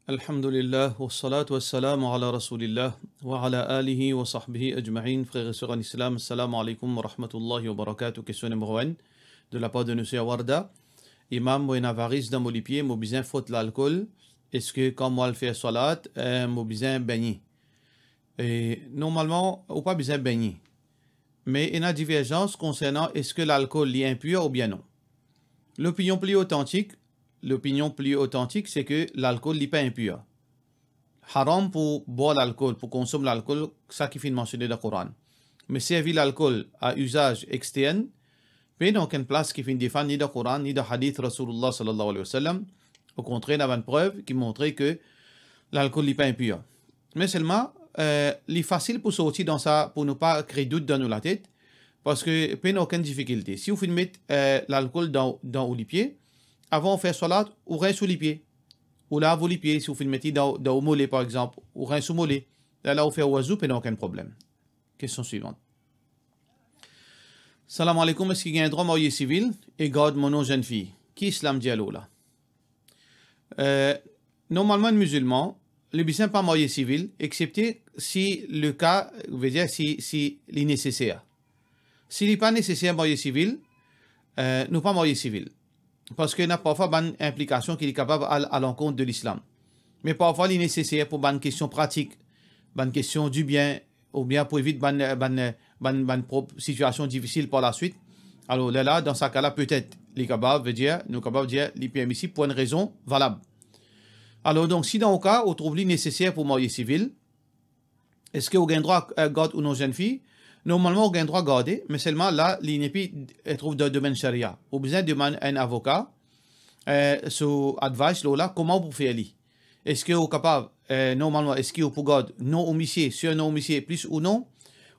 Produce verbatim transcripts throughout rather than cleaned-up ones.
Alhamdulillah, wassalatu wassalamu ala Rasoulillah, wa ala alihi wa sahbihi ajmain. Frer e ser an Islam, assalamu alaikum wa rahmatullahi wa barakatuh. Kestion nimero enn, de lapar de nou ser Warda. Imam, mo ena varis dan mo lipie, mo bizin frot lalkol. Eski kan mo al fer swalat, eh, mo bizin begne? E normalman, ou pa bizin begne. Me ena diverzans konsernan eski lalkol li inpir oubien non. Lopinion pli otantik, lopinion pli otantik, se ke lalkol li pa inpir. Haram pou bwar lalkol, pou konsom lalkol, sa ki finn mansione dan Koran. Me servi lalkol a izaz extern, pena okenn plas ki finn defann ni dan Koran, ni dan hadith Rasoulillah sallallahu alayhi wa sallam. Okontrer, ena bann prev ki montre ke lalkol li pa inpir. Me selman, eh, li fasil pou sorti dan sa, pou nou pa kre dout dan nou latet, parski pena okenn difikilte. Si ou finn met, eh, lalkol dan, dan ou lipie, avan ou fer swalat, ou rins ou lipie. Ou lav ou lipie, si ou finn met li dan, dan ou mole, par exanp, ou rins ou mole. Lerla ou fer ou wazou, pena okenn problem. Kestion swivan. Salam alaikum, eski gagn drwa marye sivil e gard mo non zenn fi? Ki Islam dir lor la? Eh, normalman, enn mizilman, li bizin pa marye sivil, exepte si le ka, vedir si, si li neseser. Si li pa neseser marye sivil, eh, nou pa marye sivil. Parski ena parfwa bann inplikasion ki li kapav al, al ankont de Lislam. Me parfwa li neseser pou bann kestion pratik, bann kestion dibien, oubien pou evit bann, bann, bann, bann pro-, sitiasion difisil par laswit. Alor, lerla, dan sa ka la, petet, li kapav, vedir, nou kapav dir, li permisib pou enn rezon valab. Alor, donk, si dan ou ka, ou trouv li neseser pou marye sivil, eski ou gagn drwa, eh, gard ou non zenn fi? Normalman, ou gagn drwa garde, me selman la, li nepli, eh, trouv dan domenn sharia. Ou bizin demann enn avoka, eh, so advice lor la, kouma ou pou fer li. Eski ou kapav, eh, normalman, eski ou pou gard non ou misie, sirnon ou misie, plis ou non,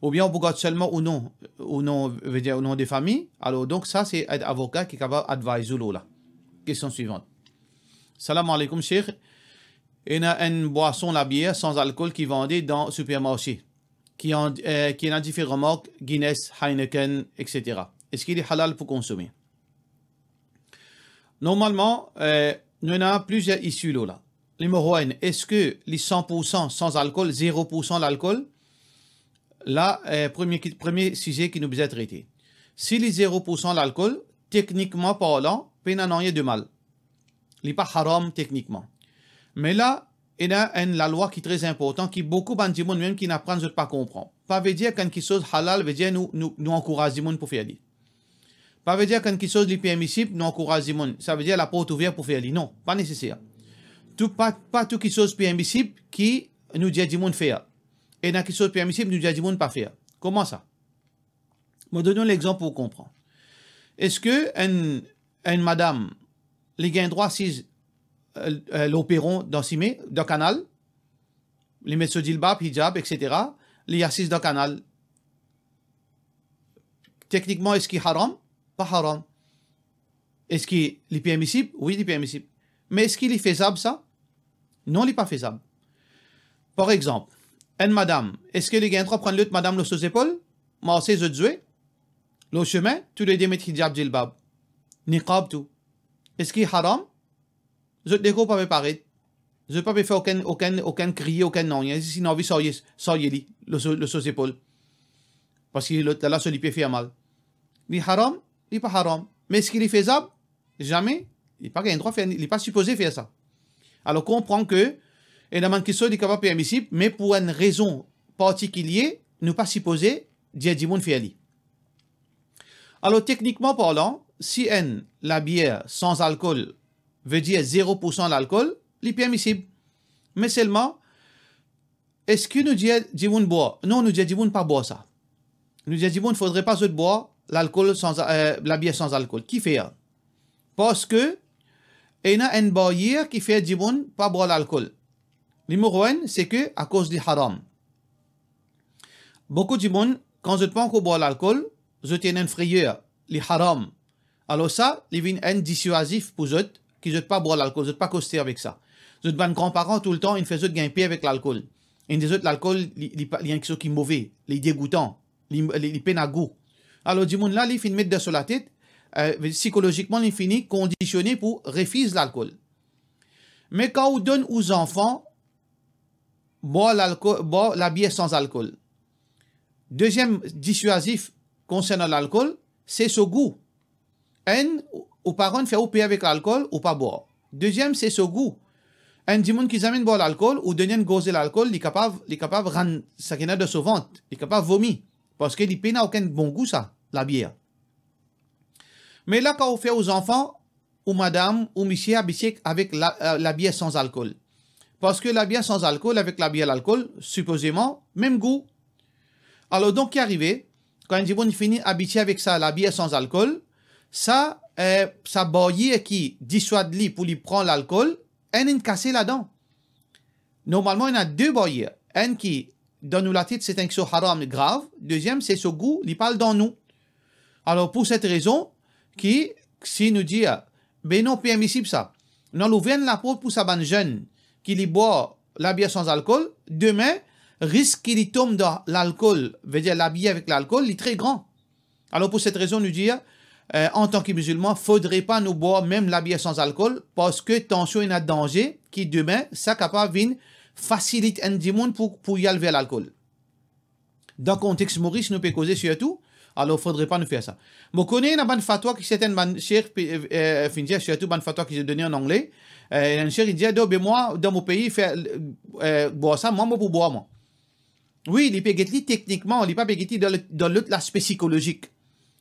oubien ou pou gard selman ou non, ou non, vedir ou non de fami? Alor, donk, sa, se enn avoka ki kapav advise ou lor la. Kestion swivan. Salam alaikum, Sheikh. Ena enn bwason labier san alkol ki vande dan sipermarse, ki an-, eh, ki ena diferan mark, Guinness, Heineken, et cetera. Eski li halal pou konsome? Normalman, eh, nou ena plizier issue lor la. Nimero enn, eski li san pou san san alkol, zero pou san lalkol? La, eh, premie ki, premie size ki nou bizin trete. Si li zero pou san lalkol, teknikman parlan, pena nanye de mal. Li pa haram teknikman. Me la, ena enn lalwa ki tre inportan, ki boukou bann dimoun mem ki inn aprann zot pa konpran. Pa vedir kan kiksoz halal, vedir nou, nou, nou ankouraz dimoun pou fer li. Pa vedir kan kiksoz li permisib, nou ankouraz dimoun. Sa vedir laport ouver pou fer li. Non, pa neseser. Tou, pa, pa tou kiksoz permisib ki nou dir dimoun fer. Ena kiksoz permisib, nou dir dimoun pa fer. Kouma sa? Mo donn ou lexanp pou ou konpran. Eski enn, enn madam, li gagn drwa asiz, eh, eh, lor peron dan sime, dan kanal, li met so jilbab, hijab, et cetera, li asiz dan kanal. Teknikman, eski haram? Pa haram. Eski li permisib? Wi, li permisib. Me eski li fezab sa? Non, li pa fezab. Par exanp, enn madam, eski li gagn drwa pran lot madam lor so zepol, marse zot zwe, lor sime, toulede met hijab, jilbab, niqab tou? Eski haram? Zot lekor pa pe paret. Zot pa pe fer okenn, okenn, okenn kriye, okenn nanye. Zis inn anvi sarye, sarye li lor so, lor so zepol. Parski lot la, so lipie fer mal. Li haram? Li pa haram. Me eski li fezab? Zame. Li pa gagn drwa fer, li pa sipoze fer sa. Alor, konpran ke ena bann kiksoz li kapav permisib, me pou enn rezon partikilie, nou pa sipoze dir dimoun fer li. Alor, teknikman parlan, si enn labier san alkol, vedir zero pou san lalkol, li permisib. Me selman, eski nou dir dimoun bwar? Non, nou dir dimoun pa bwar sa. Nou dir dimoun fodre pa zot bwar lalkol san, eh, labier san alkol. Kifer? Parski ena enn baryer ki fer dimoun pa bwar lalkol. Nimero enn, se ke akoz li haram. Boukou dimoun, kan zot pa ankor bwar lalkol, zot ena enn frayer, li haram. Alor sa, li vinn enn diswazif pou zot, ki zot pa bwar lalkol, zot pa koste avek sa. Zot bann granparan toultan inn fer zot gagn per avek lalkol. Inn dir zot lalkol, li, li pa, li enn kiksoz ki move, li degoutan, li, li, li pena gou. Alor, dimoun la, li finn met dan so latet, eh, sikolozikman, li fini kondisione pou refiz lalkol. Me kan ou donn ou zanfan bwar lalkol, bwar labier san alkol. Deziem diswazif konsernan lalkol, se so gou. Enn, ou, ou paran fer ou pe avek lalkol, ou pa bwar. Deziem, se so gou. Enn dimoun ki zame bwar lalkol, ou donn li enn gorze lalkol, li kapav, li kapav rann seki ena dan so vant, li kapav vomi, parski li pena okenn bon gou sa, labier. Me la, kan ou fer ou zanfan, ou madam, ou misie abitie avek la, eh, labier san alkol. Parski labier san alkol avek labier lalkol, sipozeman, mem gou. Alor donk, ki arive, kan enn dimoun fini abitie avek sa labier san alkol, sa, eh, sa baryer ki diswad li pou li pran lalkol, enn inn kase ladan. Normalman, ena de baryer. Enn ki, dan nou latet, se enn ki so haram grav. Deziem, se so gou, li pa al dan nou. Alor, pou set rezon, ki, si nou dir, be non, permisib sa. Nou al ouver enn laport pou sa bann zenn ki li bwar labier san alkol, demin, risk ki li tom dan lalkol, vedir labier avek lalkol, li tre gran. Alor, pou set rezon, nou dir, eh, antan ki mizilman, fodre pa nou bwar mem labier san alkol, parski tansion ena danze ki demin, sa kapav vinn fasilit enn dimoun pou, pou li al ver lalkol. Dan kontex Moris, nou pe koze sirtou, alor fodre pa nou fer sa. Mo kone ena bann fatwa ki sertin bann sheikh pe, eh, eh, finn dir, sirtou bann fatwa ki zot done an angle, eh, enn sheikh, li dir, "Non, be mwa, dan mo pei, fer, eh, bwar sa, mwa, mo pou bwar, mwa." Wi, li pe get li teknikman, li pa pe get li dan le, dan lot laspe sikolozik.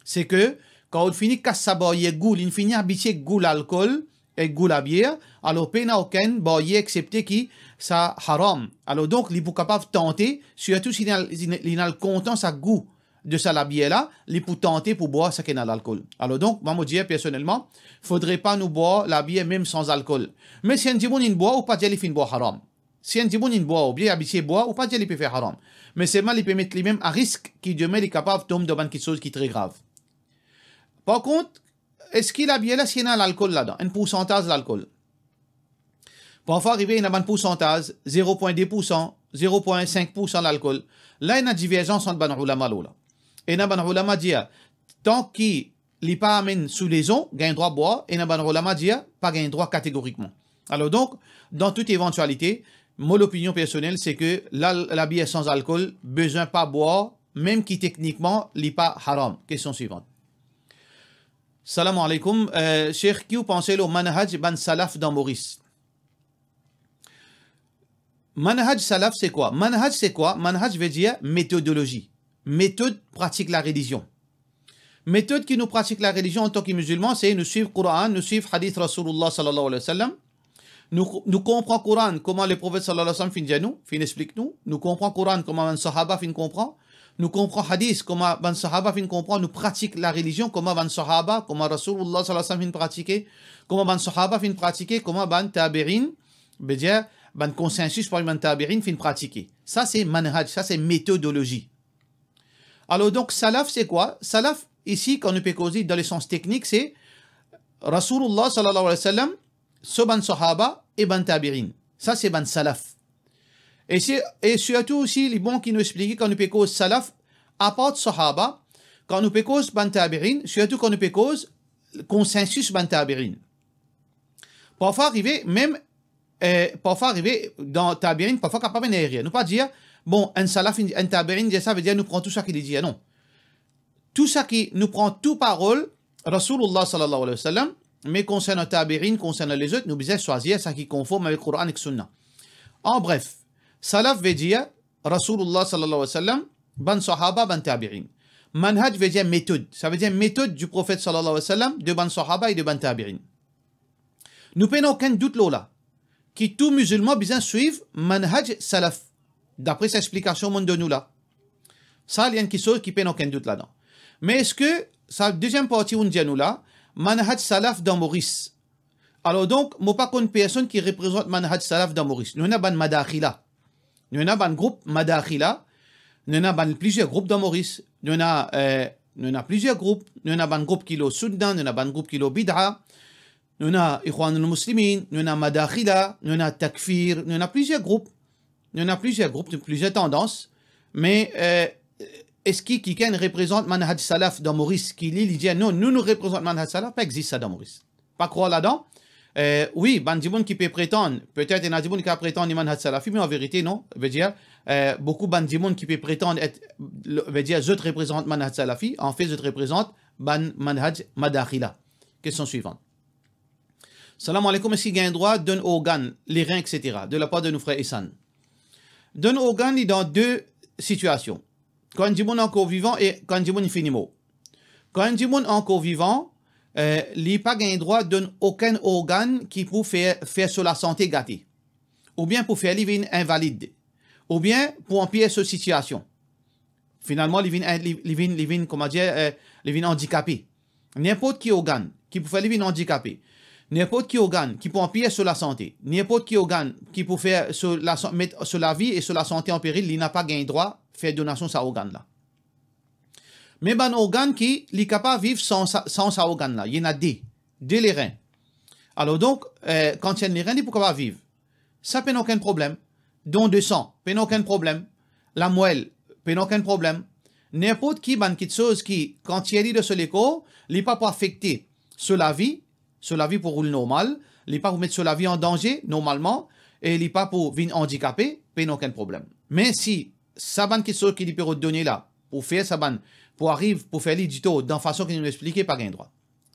Se ke, kan ou fini kas sa baryer gou, li finn fini abitie gou lalkol, ek gou labier, alor pena okenn baryer exsepte ki sa haram. Alor donk, li pou kapav tante, sirtou si li, li, li ena kontan sa gou de sa labier la, li pou tante pou bwar seki ena lalkol. Alor donk, mwa mo dir personelman, fodre pa nou bwar labier mem san alkol. Me si enn dimoun inn bwar, ou pa dir li finn bwar haram. Si enn dimoun inn bwar oubien abitie bwar, ou pa dir li pe fer haram. Me selman li pe met limem a risk ki demin li kapav tom dan bann kiksoz ki tre grav. Par kont, eski labier la, si ena lalkol ladan, enn poursantaz lalkol? Parfwa arive, ena bann poursantaz, zero pwin de poursan, zero pwin sink poursan lalkol. La, ena diverzans ant bann oulama lor la. Ena bann oulama dir, tan ki li pa amenn soulezon, gagn drwa bwar, ena bann oulama dir, pa gagn drwa kategorikman. Alor donk, dan tout evantialite, mo lopinion personel, se ke la, labier san alkol, bizin pa bwar, mem ki teknikman, li pa haram. Kestion swivan. Salam aleykoum. Eh, Sheikh, ki ou panse lor manhaj bann salaf dan Moris? Manhaj salaf, se kwa? Manhaj, se kwa? Manhaj vedir metodolozi, metod pratik larelizion. Metod ki nou pratik larelizion antan ki mizilman, se nou swiv Koran, nou swiv hadis Rasoulillah sallallahu alayhi wa sallam. Nou, nou konpran Koran kouma Leprofet sallallahu alayhi wa sallam finn dir nou, finn explik nou. Nou konpran Koran kouma bann sahaba finn konpran. Nou konpran hadis kouma bann sahaba finn konpran. Nou pratik larelizion kouma bann sahaba, kouma Rasoulillah sallallahu alayhi wa sallam finn pratike, kouma bann sahaba finn pratike, kouma bann tabiin, vedir bann konsensis parmi bann tabiin finn pratike. Sa se manhaj, sa se metodolozi. Alor donk, salaf, se kwa? Salaf, isi, kan nou pe koze dan lesans teknik, se Rasoulillah sallallahu alayhi wa sallam, so bann sahaba e bann tabiin. Sa se bann salaf. E se, e sirtou osi, li bon ki nou explike, kan nou pe koz salaf, apar sahaba, kan nou pe koz bann tabiin, sirtou kan nou pe koz konsensis bann tabiin. Parfwa arive, mem, eh, parfwa arive dan tabiin, parfwa kapav enn erer. Nou pa dir, bon, enn salaf, enn tabiin dir sa, vedir nou pran tou seki li dir, non. Tou seki, nou pran tou parol Rasoulillah sallallahu alayhi wa sallam, me konsernan tabiin, konsernan lezot, nou bizin swazir seki konform avek Koran ek Sunna. An bref, salaf vedir Rasoulillah sallallahu alayhi wa sallam, bann sahaba, bann tabiin. Manhaj vedir metod. Sa vedir metod du Profet sallallahu alayhi wa sallam, de bann sahaba e de bann tabiin. Nou pena okenn dout lor la, ki tou mizilman bizin swiv manhaj salaf, dapre sa explikasion mo'nn donn ou la. Sa, li enn kiksoz ki pena okenn dout ladan. Me eski sa deziem parti ou'nn dir nou la, manhaj salaf dan Moris? Alor donk, mo pa konn personn ki reprezant manhaj salaf dan Moris. Nou ena bann madakhila. Nou ena bann group madakhila. Nou ena bann plizier group dan Moris. Nou ena, eh, nou ena plizier group. Nou ena bann group ki lor sunna, nou ena bann group ki lor bid'a. Nou ena Ikhwanul Muslimin, nou ena madakhila, nou ena takfir, nou ena plizier group. Nou ena plizier group, plizier tandans. Me, eh, eski kikenn reprezant manhaj salaf dan Moris, ki li, li dir, "Non, nou, nou reprezant manhaj salaf"? Pa existe sa dan Moris. Pa krwar ladan. Eh, wi, bann dimoun ki pe pretann, petet ena dimoun ki pe pretann li manhaj salafi, me an verite non. Vedir, eh, boukou bann dimoun ki pe pretann et, vedir zot reprezant manhaj salafi, anfet zot reprezant bann manhaj madakhila. Kestion swivan. Salam aleykoum, eski gagn drwa donn organn, lerin, et cetera, de lapar de nou frer Esan? Donn organn li dan de sitiasion. Kan enn dimoun ankor vivan e kan enn dimoun fini mor. Kan enn dimoun ankor vivan, eh, li pa gagn drwa donn okenn organn ki pou fer, fer so lasante gate, oubien pou fer li vinn invalid, oubien pou anpir so sitiasion. Finalman, li vinn, li, li vinn, li vinn, kouma dir, eh, li vinn andikape. Ninport ki organn ki pou fer li vinn andikape, ninport ki organn ki pou anpir so lasante, ninport ki organn ki pou fer so lasa-, met so lavi e so lasante an peril, li napa gagn drwa fer donasion sa organn la. Me bann organn ki li kapav viv san sa, san sa organn la, li ena de, de lerin. Alor donk, eh, kan ti enn lerin, li pou kapav viv. Sa pena okenn problem. Don de san, pena okenn problem. Lamwel, pena okenn problem. Ninport ki bann kitsoz ki, kan tir li dan so lekor, li pa pou afekte so lavi, so lavi pou roul normal, li pa pou met so lavi an danze normalman, e li pa pou vinn andikape, pena okenn problem. Me si sa bann kitsoz ki li pe rod done la, pou fer sa bann, pou ariv, pou fer li ditor, dan fason ki nou explike, pa gagn drwa.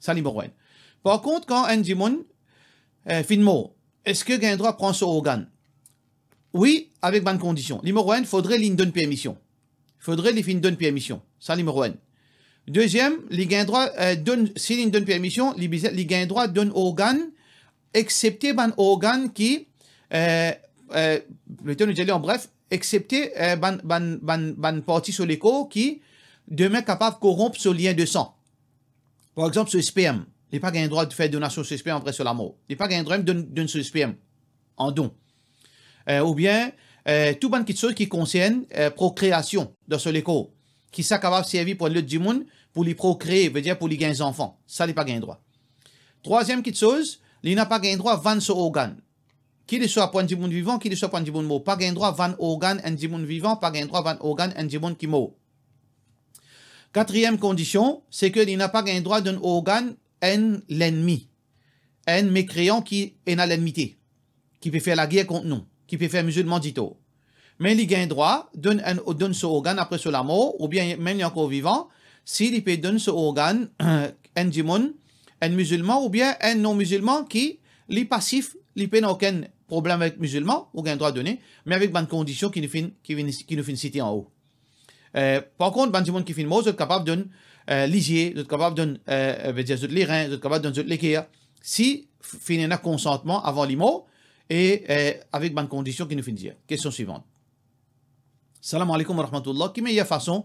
Sa nimero enn. Par kont, kan enn dimoun, eh, finn mor, eski gagn drwa pran so organn? Wi, avek bann kondision. Nimero enn, fodre li donn permision. Fodre li finn donn permision. Sa nimero enn. Deziem, li gagn drwa, eh, donn, si li donn permision, li bizin, li gagn drwa donn organn, exepte bann organn ki, eh, eh, plito nou dir li an bref, exepte, eh, bann, bann, bann, bann parti so lekor ki demin kapav koronp so lien de san. Par exanp, so sperm, li pa gagn drwa fer donasion so sperm apre so lamor. Li pa gagn drwa mem donn, donn so sperm an don. Eh, oubien, eh, tou bann kitsoz ki konsern, eh, prokreasion dan so lekor, ki sa kapav servi pou enn lot dimoun, pou li prokree, vedir pou li gagn zanfan. Sa li pa gagn drwa. Trwaziem kitsoz, li napa gagn drwa vann so organn. Ki li swa pou enn dimoun vivan, ki li swa pou enn dimoun mor, pa gagn drwa vann organn enn dimoun vivan, pa gagn drwa vann organn enn dimoun ki mor. Katriem kondision, se ke li napa gagn drwa donn organn enn lennmi, enn mekreyan ki ena lennmite, ki pe fer lager kont nou, ki pe fer mizilman ditor. Me li gagn drwa donn enn, donn so organn apre so lamor, oubien mem li ankor vivan, si li pe donn so organn enn dimoun, enn mizilman oubien enn non-mizilman ki li pasif, li pena okenn problem avek mizilman, ou gagn drwa done, me avek bann kondision ki nou finn, ki vinn, ki nou finn site anwo. Eh, par kont, bann dimoun ki finn mor, zot kapav donn, eh, lizie, zot kapav donn, eh, vedir zot lerin, zot kapav donn zot leker, si f-, finn ena konsantman avan li mor, e, eh, avek bann kondision ki nou finn dir. Kestion swivan. Salam aleykoum wa rahmatullah. Ki meyer fason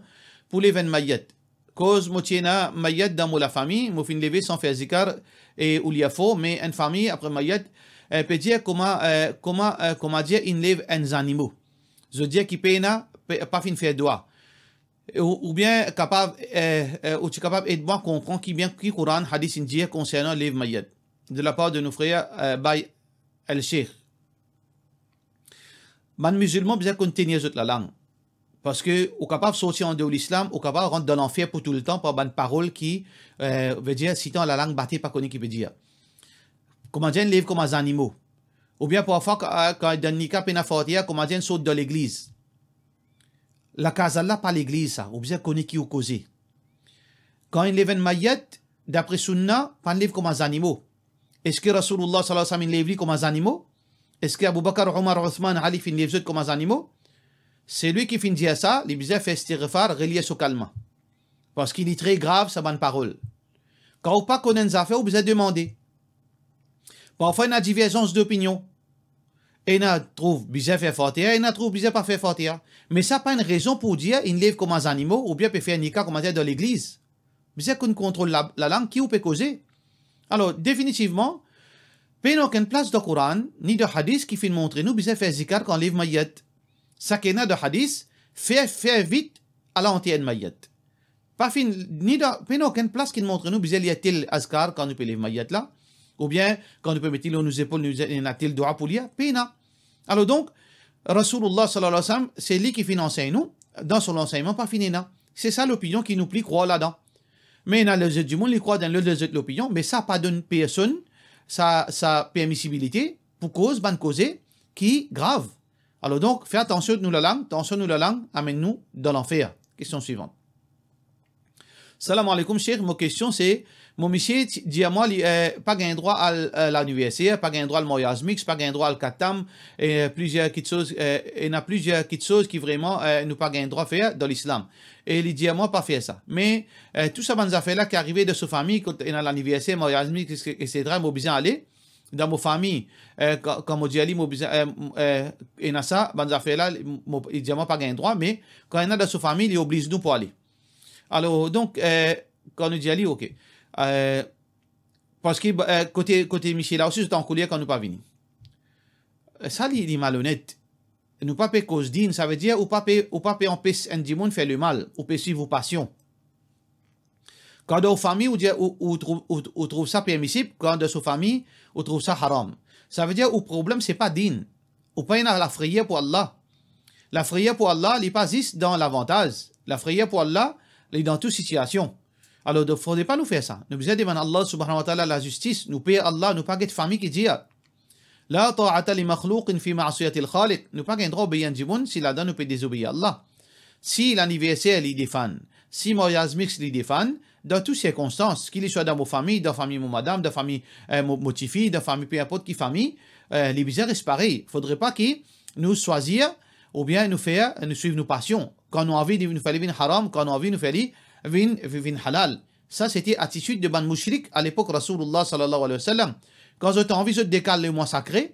pou lev enn mayet? Koz mo ti ena mayet dan mo lafami, mo finn leve san fer zikar e oulia for, me enn fami apre mayet, eh, pe dir kouma, eh, kouma, eh, kouma dir inn lev enn zanimo. Zot dir ki pena, pe, pa finn fer dwa. Ou, oubien kapav, eh, eh, ou ti kapav ed mwa konpran ki bien ki Koran, hadis inn dir konsernan lev mayet, de lapar de nou frer, eh, Bay El Sheikh. Bann mizilman bizin konn tenir zot lalang. Parski ou kapav sorti andeor Lislam, ou kapav rant dan lanfer pou toultan par bann parol ki, eh, vedir sitan lalang bate, pa kone ki pe dir. Kouma dir inn lev kouma zanimo. Oubien parfwa, ka-, kan dan nika pena Fatiha, kouma dir inn sort dan legliz. Lakaz Allah pa legliz sa, ou bizin kone ki ou koze. Kan inn lev enn mayet, dapre sunna, pa'nn lev kouma zanimo. Eski Rasoulillah sallallahu alayhi wa sallam inn lev li kouma zanimo? Eski Abou Bakar, Omar, Ousman, Ali finn lev zot kouma zanimo? Selwi ki finn dir sa, li bizin fer istighfar, relir so kalma. Parski li tre grav sa bann parol. Kan ou pa konn enn zafer, ou bizin demande. Parfwa ena diverzans dopinion. Ena trouv bizin fer Fatiha, ena trouv bizin pa fer Fatiha. Me sa pa enn rezon pou dir inn lev kouma zanimo oubien pe fer nika kouma dir dan legliz. Bizin konn kontrol la, lalang ki ou pe koze. Alor, definitivman, pena okenn plas dan Koran, ni dan hadis ki finn montre nou bizin fer zikar kan lev mayet. Seki ena dan hadis, fer, fer vit, al anter enn mayet. Pa finn, ni dan, pena okenn plas ki montre nou bizin lir tel azkar kan nou pe lev mayet la, oubien kan nou pe met li lor nou zepol, nou ena tel dwa pou lir, pena. Alor donk, Rasoulillah sallallahu alayhi wa sallam, se li ki finn ansegn nou, dan so lansegnman pa finn ena. Se sa lopinion ki nou pli krwar ladan. Me ena lezot dimoun, li krwar dan lezot lopinion, me sa pa donn personn, sa, sa permisibilite pou koz bann koze ki grav. Alor donk, fer atansion nou lalang, tansion nou lalang amenn nou dan lanfer. Kestion swivan. Salam aleykoum, Sheikh. Mo kestion se, mo misie ti, dir mwa li, eh, pa gagn drwa al, eh, laniverser, pa gagn drwa al maryaz mix, pa gagn drwa al katam, e, eh, plizier kiksoz, eh, ena plizier kiksoz ki vreman, eh, nou pa gagn drwa fer dan Lislam. E li dir mwa pa fer sa. Me, eh, tou sa bann zafer la ki arive dan so fami, kot ena laniverser, maryaz mix, etsetera, mo bizin ale, dan mo fami, eh, kan, kan mo dir li, mo bizin, eh, m-, eh, ena sa, bann zafer la, li, mo, li dir mwa pa gagn drwa, me kan ena dan so fami, li obliz nou pou ale. Alor, donk, eh, kan nou dir li, ok. Eh, parski, eh, kote, kote misie la osi, zot ankoler kan nou pa vini. Eh, sa, li, li malonet. Nou pa pe koz din, savedir ou pa pe, ou pa pe anpes enn dimoun fer lemal, ou pe swiv ou pasion. Kan dan ou fami, ou dir, ou, ou trouv, ou, ou trouv sa permisib, kan dan so fami, ou trouv sa haram. Savedir ou problem, se pa din. Ou pa ena lafreyer pou Allah. Lafreyer pou Allah, li pa zis dan lavantaz. Lafreyer pou Allah, li dan tou sitiasion. Alor, donk, fodre pa nou fer sa. Nou bizin demann Allah subhanahu wa ta'ala lazistis. Nou per Allah, nou pa get fami ki dir, "La ta'ata li makhlouqin fi ma'siyatil khaliq." Nou pa gagn drwa obey enn dimoun si ladan nou pe dezobeir Allah. Si laniverser li defann, si maryaz mix li defann, dan tou sirkonstans, ki li swa dan mo fami, dan fami mo madam, dan fami, eh, mo, mo tifi, dan fami, pe inport ki fami, eh, li bizin res parey. Fodre pa ki nou swazir, oubien nou fer, nou swiv nou pasion. Kan nou anvi, nou fer li vinn haram, kan nou anvi, nou fer li vinn, vinn halal. Sa, se ti atitid de bann moushrik alepok Rasoulullah sallallahu alayhi wa sallam. Kan zot anvi, zot dekal lemwa sakre.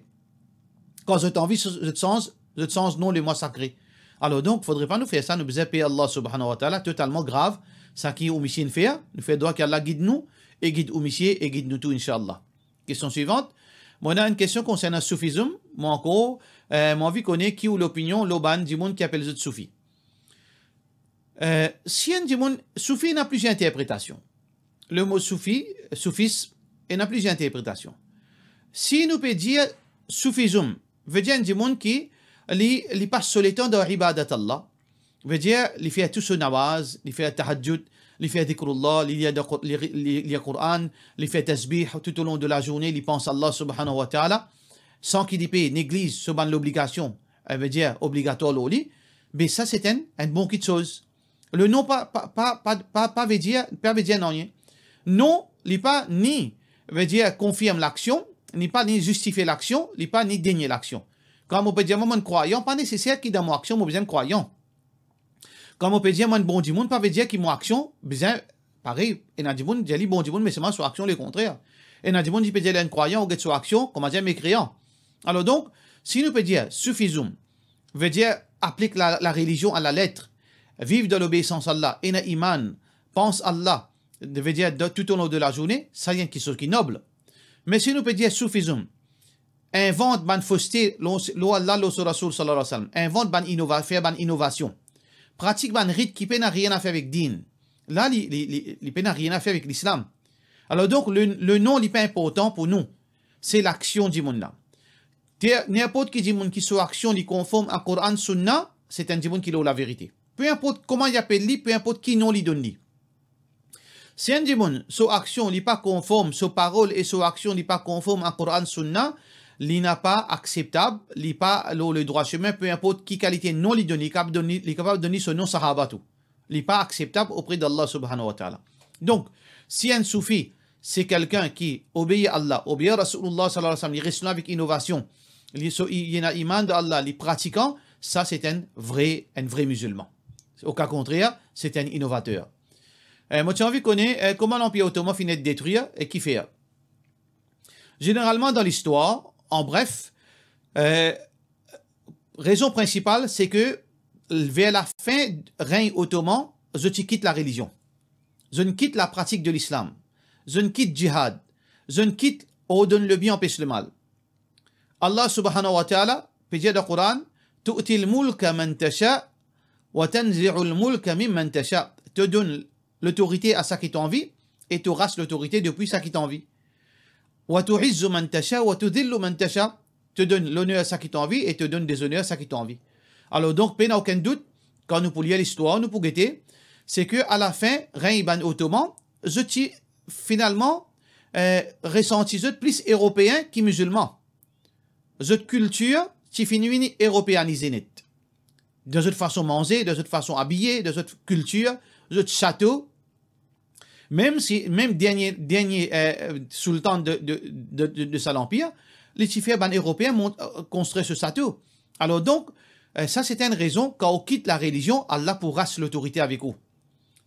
Kan zot anvi, zot sanz, zot sanz non lemwa sakre. Alor donk, fodre pa nou fer sa, nou bizin per Allah subhanahu wa ta'ala, totalman grav, sa ki ou misie inn fer, nou fer dwa ki Allah gid nou, e gid ou misie, e gid nou tou, inshallah. Kestion swivan. Mo ena enn kestion konsernan soufism, mo ankor, eh, mo anvi kone ki ou lopinion lor bann dimoun ki apel zot soufi. Eh, si enn dimoun, soufi ena plizier interpretasion. Lemo soufi, soufism, ena plizier interpretasion. Si nou pe dir soufism, vedir enn dimoun ki li, li pas so letan dan ibadat Allah, vedir li fer tou so nawaz, li fer tahajjud, li fer zikrullah, li lir, li, li lir Koran, li fer tasbih toutolong de lazourne, li pans Allah subhanahu wa ta'ala, san ki li pe negliz so bann lobligasion, eh, vedir obligatwar lor li, be sa se enn, enn bon kiksoz. Le non pa, pa, pa, pa, pa, pa vedir, pa vedir nanye. Non, li pa ni vedir konfirm laksion, ni pa ni zistifie laksion, li pa ni denie laksion. Kan mo pe dir mwa, mo enn krwayan, pa neseser ki dan mo aksion mo bizin enn krwayan. Kan mo pe dir mwa enn bon dimoun, pa vedir ki mo aksion bizin parey. Ena dimoun dir li bon dimoun, me selman so aksion lekontrer. Ena dimoun ki pe dir li enn krwayan, ou get so aksion, koumadir mekreyan. Alor donk, si nou pe dir soufism, vedir aplik la, larelizion a lalet, viv dan lobeisans Allah, ena iman, pans Allah, vedir dan, toutolong de lazourne, sa enn kiksoz ki nob. Me si nou pe dir soufism, invant bann foste lor, lor Allah, lor so Rasoul sallallahu alayhi wa sallam, invant bann inova-, fer bann inovasion, pratik bann rit ki pena nanye a fer avek din, la li, li, li, li pena nanye a fer avek Lislam. Alor donk, le, le non li pa inportan pou nou, se laksion dimoun la. Te, ninport ki dimoun ki so aksion li konform a Koran, Sunna, se enn dimoun ki lor laverite. Pe inport kouma li apel li, pe inport ki non li donn li. Si enn dimoun so aksion li pa konform, so parol e so aksion li pa konform a Koran, Sunna, li napa akseptab, li pa lor le drwa semin, pe inport ki kalite non li donn li, li kapav donn li, li kapav donn li so non sahaba tou. Li pa akseptab opre de Allah subhanahu wa ta'ala. Donk, si enn soufi, se kelkenn ki obeir Allah, obeir Rasoulullah sallallahu alayhi wa sallam, li res lor avek inovasion, li so, li ena iman dan Allah, li pratikan, sa se enn vre, enn vre mizilman. Oka kontrer, se enn inovater. Eh, mo ti anvi kone, eh, kouma Lanpir Otoman finn et detrir e kifer. Zeneralman dan listwar, an bref, eh, rezon prinsipal, se ke ver lafin regn Otoman, zot ti kit larelizion. Zot kit lapratik de Lislam. Zot kit jihad. Zot kit ordonn lebien, anpes lemal. Allah subhanahu wa ta'ala pe dir dan Koran, "Tu'til mulka man tasha, wa tanzi'ul mulka mimman tasha." To donn lotorite a sa ki to anvi, e to ras lotorite depi sa ki to anvi. "Wa tu'izzu man tasha, wa tudhillu man tasha." To donn loner sa ki to anvi e to donn dezoner sa ki to anvi. Alor donk, pena okenn dout, kan nou pou lir listwar, nou pou gete, se ke alafin, regn bann Otoman, zot ti finalman, eh, resanti zot plis eropeen ki mizilman. Zot kiltir ti finn vini eropeanize net. Dan zot fason manze, dan zot fason abiye, dan zot kiltir, zot sato. Mem si, mem dernie, dernie, eh, soultan de, de, de, de, de sa lanpir, li ti fer bann Eropeen mont, eh, konstrir so sato. Alor donk, eh, sa se enn rezon, kan ou kit larelizion, Allah pou ras lotorite avek ou.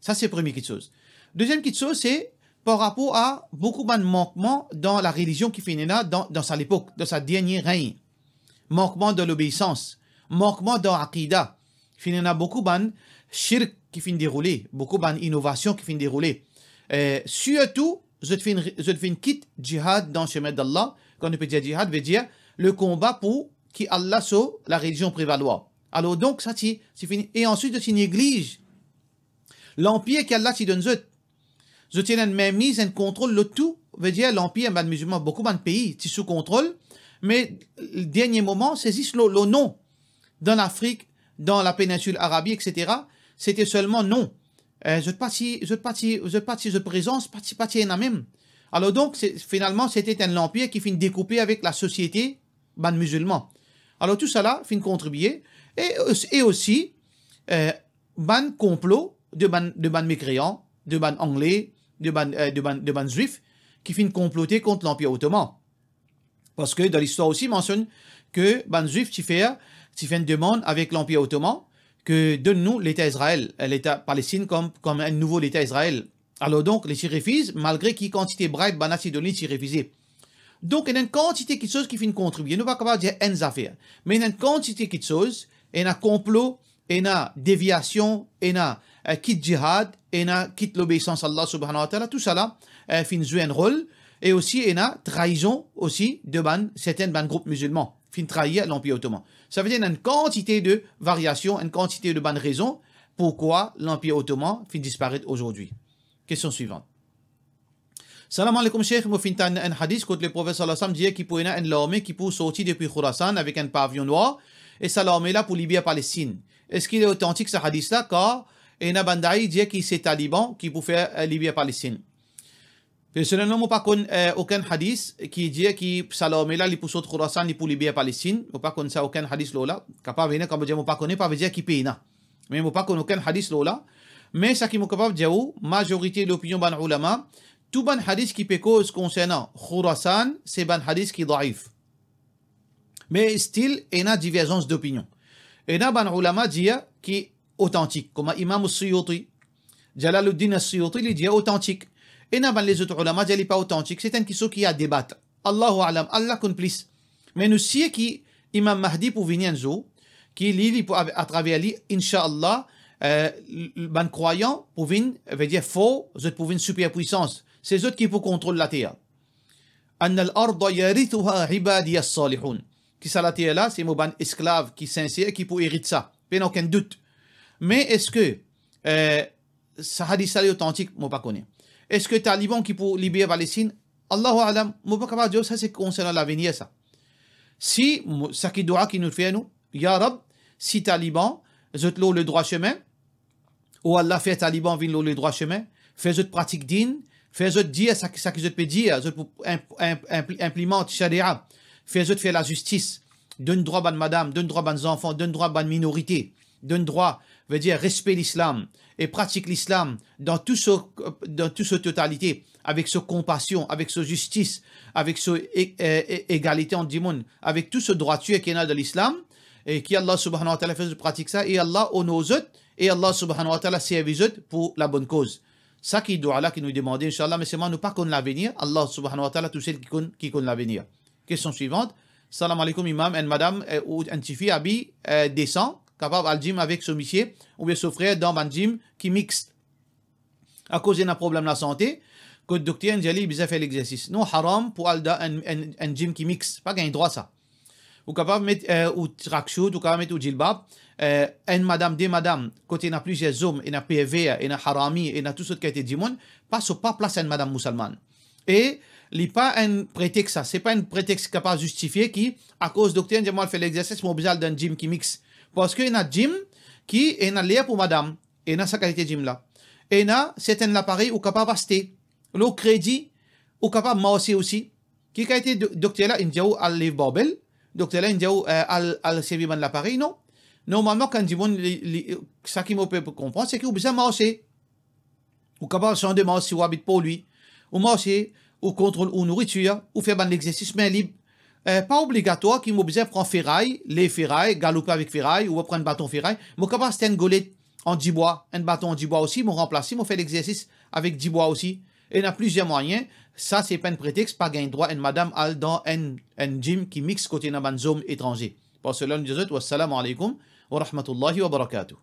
Sa se premie kitsoz. Deziem kitsoz, se par rapor a boukou bann mankman dan larelizion ki finn ena dan, dan sa lepok, dan sa dernie regn. Mankman dan lobeisans, mankman dan akida. Finn ena boukou bann shirk ki finn deroule, boukou bann inovasion ki finn deroule. Eh, sirtou, zot finn, zot finn kit jihad dan semin d'Allah. Kan nou pe dir jihad, vedir le konba pou ki Allah so larelizion prevalwa. Alor donk, sa ti, ti fini. E answit, zot ti negliz lanpir ki Allah ti donn zot. Zot ti ena enn minmiz, enn kontrol lor tou, vedir lanpir, bann mizilman, boukou bann pei ti sou kontrol, me dernie moman, se zis lor, lor nom. Dan Lafrik, dan lapeninsil Arabi, et cetera, se ti selman nom. Eh, zot pa ti, zot pa ti, zot pa ti, zot prezans pa ti, pa ti ena mem. Alor donk, se, finalman, se ti enn lanpir ki finn dekoupe avek lasosiete bann mizilman. Alor tousala finn kontribie, e, e osi, eh, bann konplo de bann, de bann mekreyan, de bann Angle, de bann, eh, de bann, de bann Zwif, ki finn konplote kont Lanpir Otoman. Parski dan listwar osi mansionn ke bann Zwif ti fer, ti fer enn demann avek Lanpir Otoman ke donn nou Leta Izrael, eh, Leta Palestin kom, kom enn nouvo Leta Izrael. Alor donk, li ti refiz, malgre ki kantite brib bann la ti donn li, li ti refize. Donk, ena enn kantite kitsoz ki finn kontribie. Nou pa kapav dir enn zafer, me ena enn kantite kitsoz, ena konplo, ena deviasion, ena, eh, kit jihad, ena kit lobeisans Allah Subhanahu wa Ta'ala, tousala, eh, finn zwe enn rol, e osi ena traizon osi de bann, sertin bann group mizilman, finn trair Lanpir Otoman. Savedir ena enn kantite de variasion, enn kantite de bann rezon pourkwa Lanpir Otoman finn disparet azordi. Kestion swivan. Salam aleykoum, Sheikh. Mo finn tann enn hadis kot Leprofet sallallahu alayhi wa sallam dir ki pou ena enn larme ki pou sorti depi Khurasan avek enn pavion nwar, e sa larme la pou liber Palestin. Eski li otantik sa hadis la? Kar ena bann dai dir ki se Taliban ki pou fer, eh, liber Palestin. Personelman, mo pa konn, eh, okenn hadis ki dir ki sa larme la, li pou sort Khurasan, li pou liber Palestin. Mo pa konn sa okenn hadis lor la. Kapav ena, kan mo dir mo pa kone, pa vedir ki pena. Me mo pa konn okenn hadis lor la. Me sa ki mo kapav dir ou, mazorite lopinion bann oulama, tou bann hadis ki pe koz konsernan Khurasan, se bann hadis ki daif. Me still, ena diverzans dopinion. Ena bann oulama dir ki otantik, kouma Imam Suyuti, Jalaluddin As-Suyuti, li dir otantik. Ena bann lezot oulama dir li pa otantik. Se enn kistion ki a debat. Allahu a'lam, Allah konn plis. Me nou sir ki Imam Mahdi pou vini enn zour, ki li, li pou, atraver li, inshallah, eh, l-, l-, bann krwayan pou vinn, vedir for, zot pou vinn siperpwisans. Se zot ki pou kontrol later. Anna al-arda yarithuha ibadiya as-salihun. Ki sa later la, se mo bann esklav ki sinser ki pou erit sa. Pena okenn dout. Me eski, eh, sa hadis la li otantik? Mo pa kone. Eski Taliban ki pou liber Palestin? Allahu a'lam, mo pa kapav dir ou, sa se konsernan lavenir sa. Si mo, sa ki dwa ki nou fer nou, ya Rab, si Taliban, zot lor le drwa semin, o Allah, fer Taliban vinn lor le drwa semin, fer zot pratik din, fer zot dir sa ki, sa ki zot pe dir, zot pou inp-, inp-, inpli-, inplimant sharia, fer zot fer lazistis, donn drwa bann madam, donn drwa bann zanfan, donn drwa bann minorite, donn drwa, vedir respe Lislam, e pratik Lislam dan tou so, dan tou so totalite, avek so konpasion, avek so zistis, avek so e-, e-, e-, egalite ant dimoun, avek tou so drwatir ki ena dan Lislam, e ki Allah Subhanahu wa Ta'ala fer zot pratik sa, e Allah onor zot, e Allah Subhanahu wa Ta'ala servi zot pou labonn koz. Sa ki dwa la ki nou demande, inshallah, me selman nou pa konn lavenir, Allah Subhanahu wa Ta'ala tousel ki konn, ki konn lavenir. Kestion swivan. Salam aleykoum, Imam, enn madam, eh, ou enn tifi abiy, eh, desan, kapav al jim avek so misie oubien so frer dan bann jim ki miks. Akoz ena problem lasante, kot dokter inn dir li bizin fer legzersis. Non, haram pou al dan enn, enn, enn jim ki miks. Pa gagn drwa sa. Ou kapav met, eh, ou tracksuit, ou kapav met ou jilbab, eh, enn madam, de madam, kot ena plizier zom, ena perver, ena harami, ena tou sort kalite dimoun, pa so, pa plas enn madam mousalmann. E li pa enn pretex sa, se pa enn pretex ki kapav zistifie ki, akoz dokter inn dir mwa al fer legzersis, mo oblize al dan enn jim ki miks. Parski ena jim ki ena ler pou madam, ena sa kalite jim la. Ena sertin laparey ou kapav aste lor kredi, ou kapav marse osi. Ki kalite do-, dokter la inn dir ou al lev barbel, dokter la inn dir ou, eh, al, al servi bann laparey, non. Normalman, kan dimoun, li, li, seki mo pe konpran, seki ou bizin marse. Ou kapav sanz de mars si ou abit Porlwi, ou marse, ou kontrol ou nouritir, ou fer bann lexersis min lib. Eh, pa obligatwar ki mo bizin pran feray, lev feray, galoupe avek feray, oubien pran enn baton feray. Mo kapav aste enn golet an dibwa, enn baton an dibwa osi, mo ranplas li, mo fer lexersis avek dibwa osi. Ena plizier mwayin, sa se pa enn pretex, pa gagn drwa enn madam al dan enn, enn gym ki mix kot ena bann zom etranze. Par sela, nou dir zot, wassalamu alaikum wa rahmatullahi wa barakatuh.